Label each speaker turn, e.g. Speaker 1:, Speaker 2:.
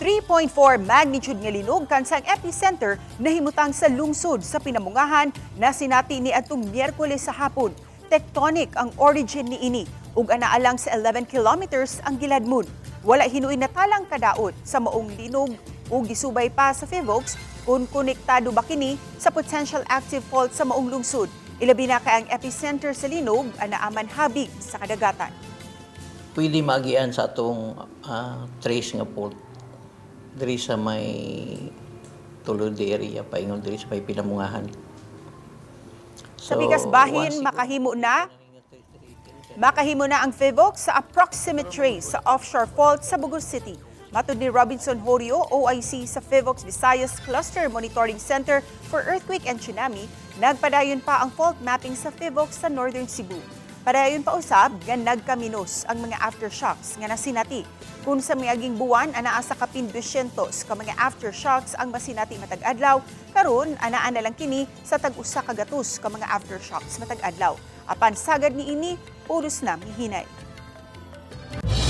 Speaker 1: 3.4 magnitude nga linog kansang epicenter nahimutang sa lungsod sa Pinamungahan na sinati ni atong Miyerkules sa hapon. Tectonic ang origin ni ini ug anaa lang sa 11 kilometers ang giladmon. Wala hinuoy natalang kadaot sa maong linog ug gisubay pa sa PHIVOLCS kung konektado ba kini sa potential active fault sa maong lungsod. Ilabi na kay ang epicenter sa linog anaa man habig sa kadagatan.
Speaker 2: Pwede maagian sa atong trace nga fault diri sa may Tulodi area, paingon diri sa may Pinamungahan.
Speaker 1: Sa pikas bahin, makahimo na ang PHIVOLCS sa approximate trace sa offshore fault sa Bogo City. Matod ni Robinson Horio, OIC sa PHIVOLCS Visayas Cluster Monitoring Center for Earthquake and Tsunami, nagpadayon pa ang fault mapping sa PHIVOLCS sa Northern Cebu. Padayon pa usab nga nagkaminos ang mga aftershocks nga nasinati. Kung sa miaging buwan anaa sa kapin 200 ka mga aftershocks ang masinati matag adlaw, karon anaa na lang kini sa tag-usa ka gatos ka mga aftershocks matag adlaw. Apan sagad niini, pulos na mihinay.